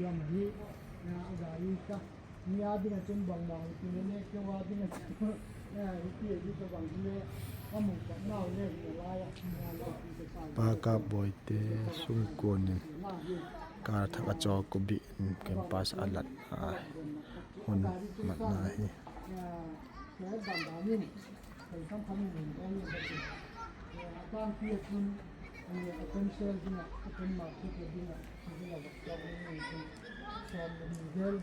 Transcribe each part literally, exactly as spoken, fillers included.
Hi, a gari ka, mi a ding ah chun bangma hi ti le le, keu a ding ah chun, hi ti a di ka bang hi le, ka mu ka nau le hi lai a, Pa Kap Bawite sungkuan in kâr thak a chawk u bi in campus a lat a, hun matna hi. Thei dan dan in, thei kham kham in hun en in ka ti. Eh, a tangpi ah chun, eh, open sale ding ah, open market ding ah, ding ah vak tawk in in chun, sawm le ni vel,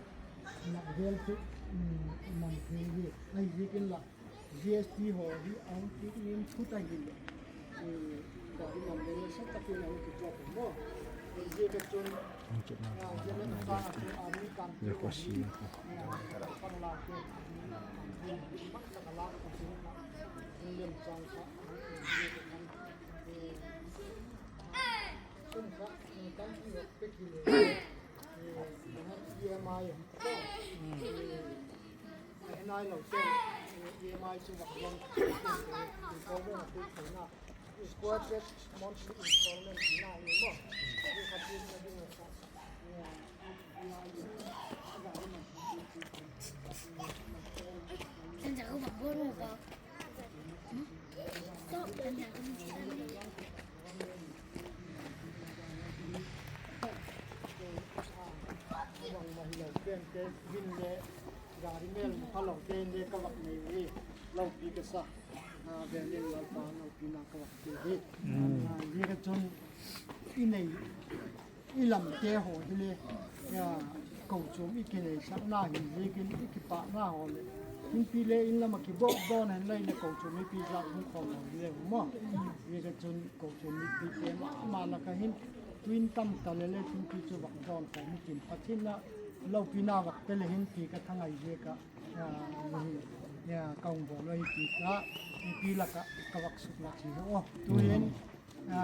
na vel chu, um, man thei hi, ahi ziakin la, G S T haw hi a hung kit in thu ta hi. Gari man le le sa tak in a hung kituak u maw. Ziak a chun, ah, ziak a chun a mi kan ti a hi, ah, pang la te, mak tak a la ka ti na, lem chang sa, eh, sum kha, eh, kan ti pe ki le, eh, E M I, eh, Nai lo chen, E M I chu vak lom, installment a pek theina. Square peg monthly installment tina hi maw. Hi kha tina ding a sa. Bangma hilo pen te hin le, gari mêl phalo te hin le ka vak nei hi, lopi ka sa. A, vêl in Lalpa lopina ka vak ti hi. A, ziak a chun i nei, i lamte haw hi le, a, kochuam i kineisakna hi ziakin i kipâkna haw leh, thingpi le in lam ah kibawk dawn hen lai leh kochuam mipi zat hung khawm lo hi le u maw. Ziak a chun kochuam mipite ma ma lak ah hin, tuin tam ta le le thingpi chu vak dawn khawm i tin, Pathian a lopina vak pe le hin ti ka thangai ziak ah, a, hi, a, ka hung bawl ahi ti kha, mipi lak ah ka vak suklat hi aw. Tuin, a,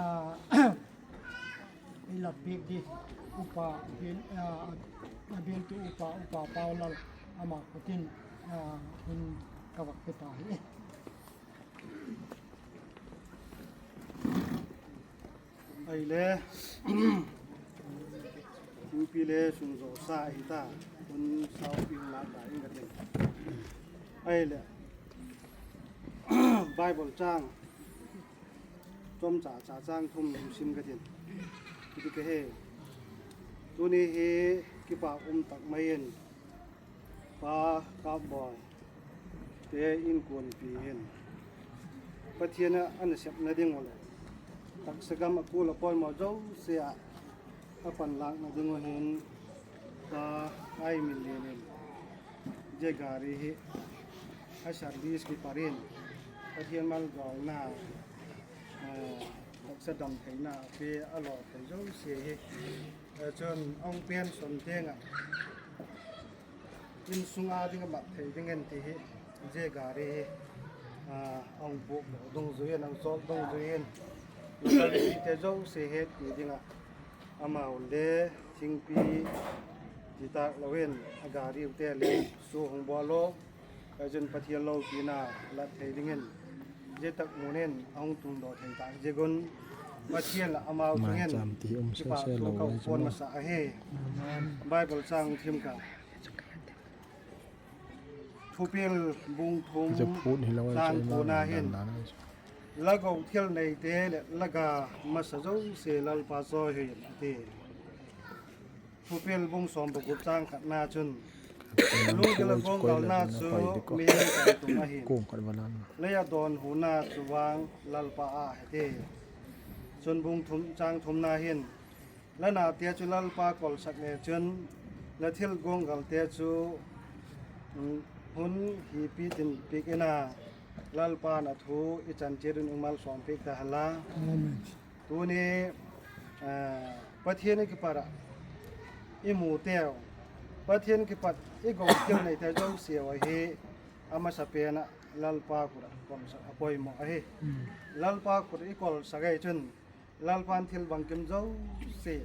i la piak di, upa, a, a bialtu upa, Upa Paulal, ama khut in, a, hun ka vak pe ta hi. Ahile, thingpi le sung zawsa ahi ta, hun saupi hun lâk ta ing ka tin. Ahile, Bible châng chawmcha cha châng thum hun sim ka tin. Hiti ka he, tuni hi kipak um tak mai in, Pa Kapbawi te inkuanpi hin Pathian a nasepna ding uh leh taksa gam a kul a poimaw zosia a panlâkna ding uh hin Pa Aiminlian in zia gari hi a service kipat in Pathian malzawlna, taksa dam theina a pe a law thei zosia hi, chun a hung pension tiang ah insung a ding a mat thei dingin ti hi, zia gari hi a hung puak lo dungzui in, a hung sawt dungzui in, local mipite zosia hetpi ding ah amau le thingpi ti tâk lo in a gari ute le sua hung bawl lo. Kaichun Pathian lopina lat thei dingin zia tak mun in a hung tungdaw thei tâk ziak un Pathian lah amau chung in kipakthu ka puan masa ahi. Bible châng thim ka, Thupil bung thum châng kuana hin, la go thil neite leh la ga masa zosia Lalpa chawi hi in a ti. Thupil bung sawm paguk châng khatna chun, lunggil ah guanggalna chu mihing tungtung ahi, lei ah dawnhuna chu vang Lalpa a hi ti. Chun bung thum châng thumna hin, la nate chu Lalpa kolsak le chun, la thil guanggalte chu hun hi pitin piak in a, Lalpa'n a thu i chan chiat un malsawm piak ta hen la. Tuni Pathian kipat ah i muteu, Pathian kipat i go thil neite zosiau ahi, a masapen ah Lalpa khut ah kolsak a poimaw ahi. Lalpa khut ah i kolsak ahi chun Lalpa'n thil bangkim zosia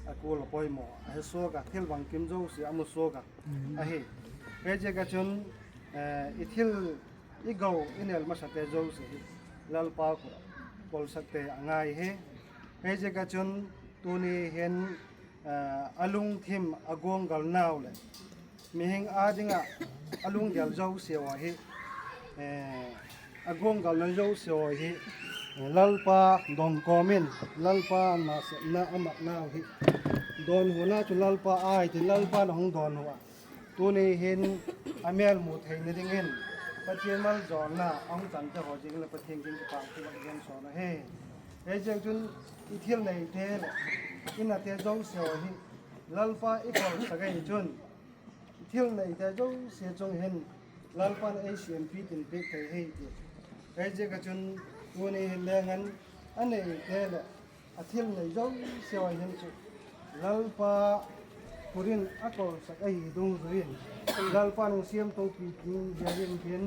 a kul a poimaw ahi suak a, thil bangkim zosia a mu suak a ahi. Hiziak a chun i thil i go i nêl masate zosia hi Lalpa khut ah kolsakte a ngai hi. Hiziak a chun tuni hin a lungthim a guanggalnau leh mihing â ding ah a lunggel zosia hi, a guanggalna zosia hi Lalpa dong kawm in, Lalpa nasepna a matnau hi dawnhuna chu Lalpa â i tin, Lalpa'n a hung dawnhu ah, tuni hin a mêl mu theina dingin Pathian maljawlna a hung changte haw ziak in le Pathian kiang kipak thu a gen sawn ahi. Hiziak chun i thil neite leh i nate zosia hi Lalpa i kolsak ahi chun, thil neite zosia chung hin Lalpa'n ei siampi tin piak thei hi ti. Hiziak ah chun tuni hin leng an a neite leh a thil nei zosia hin chu Lalpa khut in a kolsak ahi dungzui in, Lalpa'n hung siamtopi ding ziakin tin,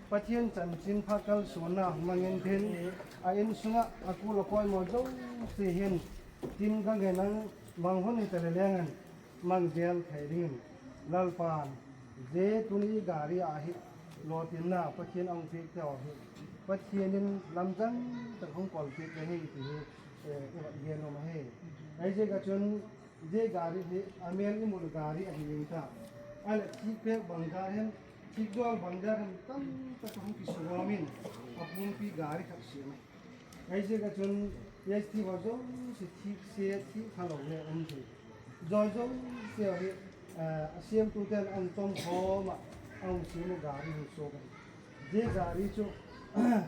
Pathian chanchinpha kalsuanna mang in tin, a insung ah a kul a poimaw zosia hin tin ka gen ang, mang hun hita leh leng an mang zel thei dingin, Lalpa'n zia tuni gari ah hi lawtinna Pathian a hung piakte haw hi Pathian in lamzang tak hung kolpiak ahi ti hi i va gen nuam ahi. Hiziak ah chun zia gari hi a mêl i mu gari ahi ta a leh, thikpêk bang da hem, thikdawl bang da hem tamtak a hung kisugawm in a pumpi gari khat siam ahi. Hiziak ah chun zia thil haw zosia thikse thik phalo le um thei, zaw zosia hi a siamtute'n a hung tomkhawm ah a hung siam uh gari hung suak ahi. Zia gari chu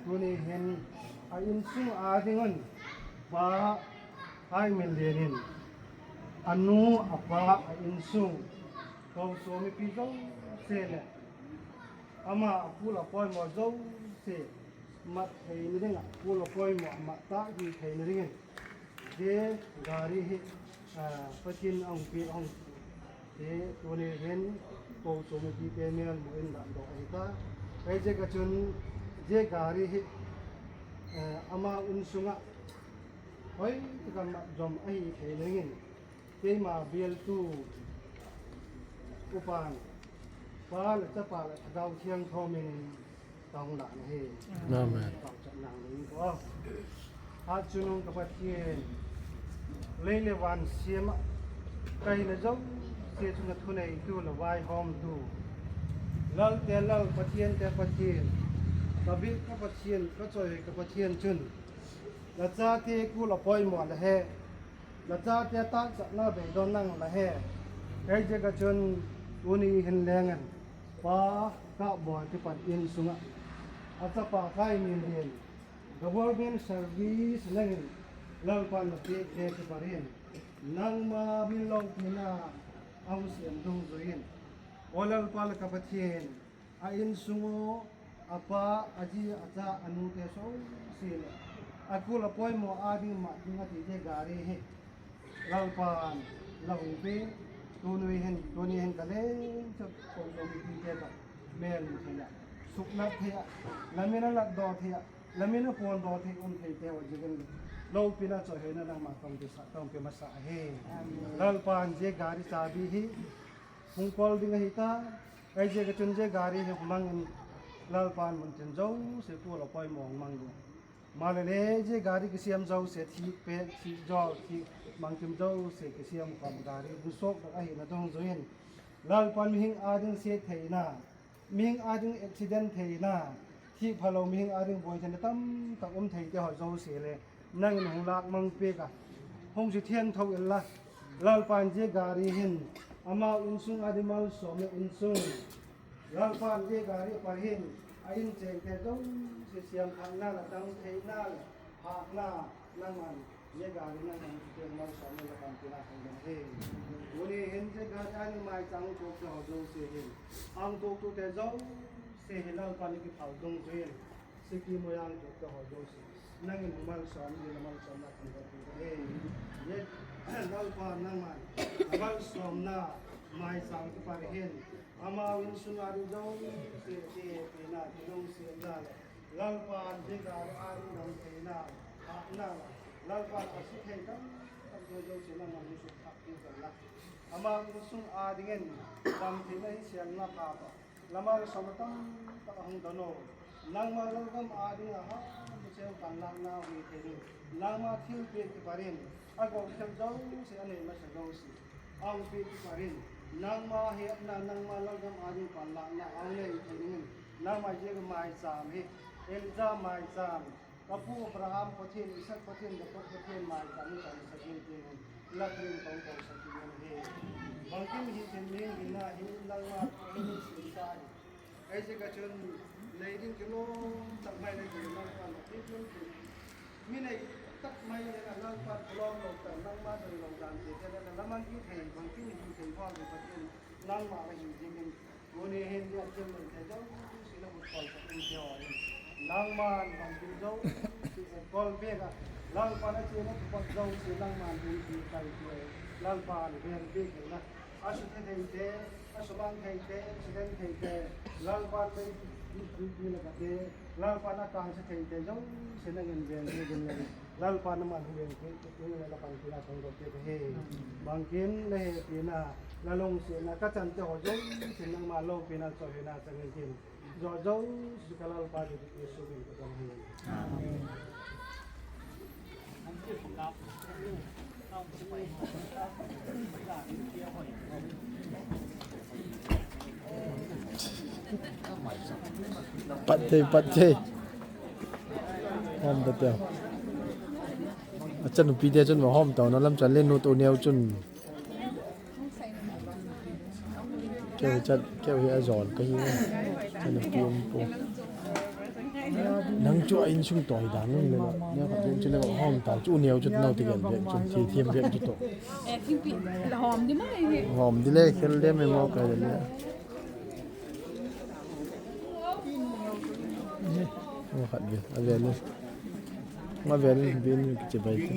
tuni hin a insung â ding un, pa Haiminlian in a nu, a pa, a insung, kochuam mipi zosia leh ama a kul a poimaw zosia mat theina ding ah, kul a poimaw a mat tâk hi theina dingin zia gari hi Pathian a hung piak a hung ti tuni hin kochuam mipite mêl mu in latdok ahi ta. Hiziak ah chun zia gari hi ama insung ah hoi tak a mat zom ahi theina dingin keima bialtu upa'n Pa leh Chapa leh Thagau Thiangtho min in ka hung lân ahi. Pauchapna nei in ka, Hatchungnung ka Pathian, lei leh van siam ah ka hina zosia chung ah thuneitu leh vaihawmtu, lalte Lal, pathiante Pathian, ka biak ka Pathian, ka chawihoi ka Pathian chun, la chate kul a poimaw la he, la chate tâkchatna beidawn nang la he. Hiziak ah chun tuni hin leng an, pa Kapbawi kipat insung ah a chapa Haiminlian, government service nang in Lalpa'n la piakte kipat in nangma min lopina a hung siam dungzui in, aw Lalpa leh ka Pathian, a insung u, a pa, a zi, a cha, a nute zosia leh a kul a poimaw â ding mat ding a ti zia gari hi Lalpa'n la hung pi, tuni hin, tuni hin ka leng chu kochuam mipite tawh mêl mu thei ah, suklat thei ah, la min a latdaw thei ah, la min a puandaw thei um theite haw ziakin lopina chawihoina nangma ka hung pia masa ahi. Lalpa'n zia gari chabi hi hung kawl ding ahi ta. Hiziak ah chun zia gari hi hung mang in, Lalpa'n mun tin zosia kul a poimaw hung mang ding, maleh le zia gari kisiam zosia, thikpêk, thikzawl, thik bangkim zosia kisiam khawm gari hung suak tak ahina dungzui in, Lalpa'n mihing â ding siat theina, mihing â ding accident theina, thik phalo mihing â ding buai theina tamtak um theite haw zosia le nang in hung lâkmang piak a, hung zui thiangtho inla, Lalpa'n zia gari hin amau insung â ding malsawmna insung, Lalpa'n zia gari a pat hin a inchêngte zosia siamthakna leh dam theina leh hâtna, nangma'n zia gari nang in malsawmna leh dam theina hun ding ahi. Tuni hin zia gari â ding maichâm tuakte haw zosia hin, a hung tuaktute zosia hi Lalpa'n i kiphal dungzui in, siki moi a hung tuakte haw zosia nang in hung malsawm ding, la malsawmna hun ding ahi. Zia Lalpa nangma'n malsawmna maichâm kipat hin amau insung â ding zosia, hepina, kilungsiatna leh Lalpa'n zia gari â ding dam theina, hâtna, Lalpa'n a si thei tamtak zosia nangma'n hung sukthak piak inla, amau insung â dingin dam theina hi siamna pha tawh, la malsawmna tamtak a hung don u, nangma lalgam â ding a ha Sel panlâkna hi thei ding, nangma thilpiak kipat in a gawp thei zosia, a nei masa zosia a hung piak kipat in, nangma hetna, nangma lalgam â ding panlâkna a hung nei thei dingin, nangma ziak a maichâm hi, Elijah maichâm, ka pu Abraham Pathian, Isak Pathian, Jakob Pathian maichâm hi chansak in ti in, la thil in ka hung kosak ding ahi. Bangkim hi thei ding hina hi, nangma ka hung sim ta hi. Ei ziak a chun lei ding kilawm tak mai le kilawm tak lo ti tum ti. Mi nei tak mai le a Lalpa kilawm lo tak, nangma doi lo dan te te le la man ki thei, bangkim hi thei vang le Pathian nangma la hi dingin, tuni hin dia thil nei thei zosia la hut kol tak in ti haw in, nangma'n bangkim zosia kol piak a, Lalpa'n a chiana kipat zosia nangma'n hun pi kai pi, Lalpa'n ven piak in a, a suthe theite, a sumang theite, accident theite, Lalpa'n mei pi pi la kate, Lalpa'n a kângsa theite zosia nangma'n ven piak in le, Lalpa'n nangma'n hun ven piak in le, la panpina ka hung dot piak ahi. Bangkim la hepina, la lungsiatna, ka chante haw zosia nangma lopina chawihoi na chang intin, zo zosia ka Lalpa Jesu min in ka don hi. Pat thei, pat thei. Hawm ta teu. A chanupite chun va hawm tau na lam chan le nu tu neu chun. Keu hi chat, keu hi a zawl ka hi. Chanupi um pu. Nang chu a insung tawi dan nung le lo. Neu khat ding chu le hawm tau chu neu chu nau ti gen bek chun thi thiam bek chu to. Hawm di le khel le me mo ka le. Khat ve a ve le. Ma ven bin kichi bai te.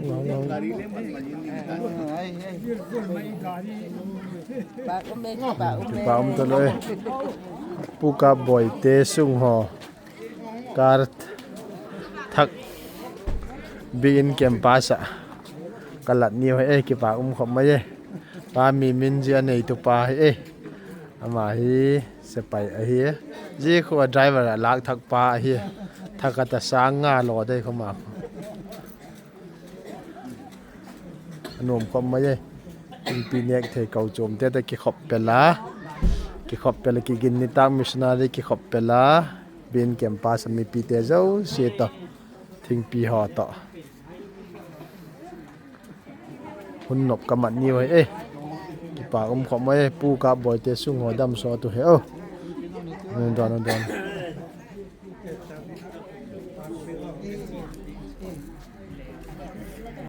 Ngau ngau. Kipak um ta lo e. Pu Kap Bawite sung haw. Kar thak biakin campus ah ka lat niu hi e, kipak um khop mai e. Pa mi min zia neitu pa hi e. Ama hi sepai ahi. Zia khu a driver ah lâk thak pa ahi. Thak a ta sâng nga law dei khawm a. A nuam khawm mai e. Inpi nêk thei kochuamte tawh kikhop pel a, kikhop pel a, Kiginni tak missionary kikhop pel a, biakin campus a mipite zosia tawh, thingpi haw tawh hun nop ka mat niu hi e. Kipak um khawp mai e, Pu Kap Bawite sung haw dam sawt u he o. Don, don.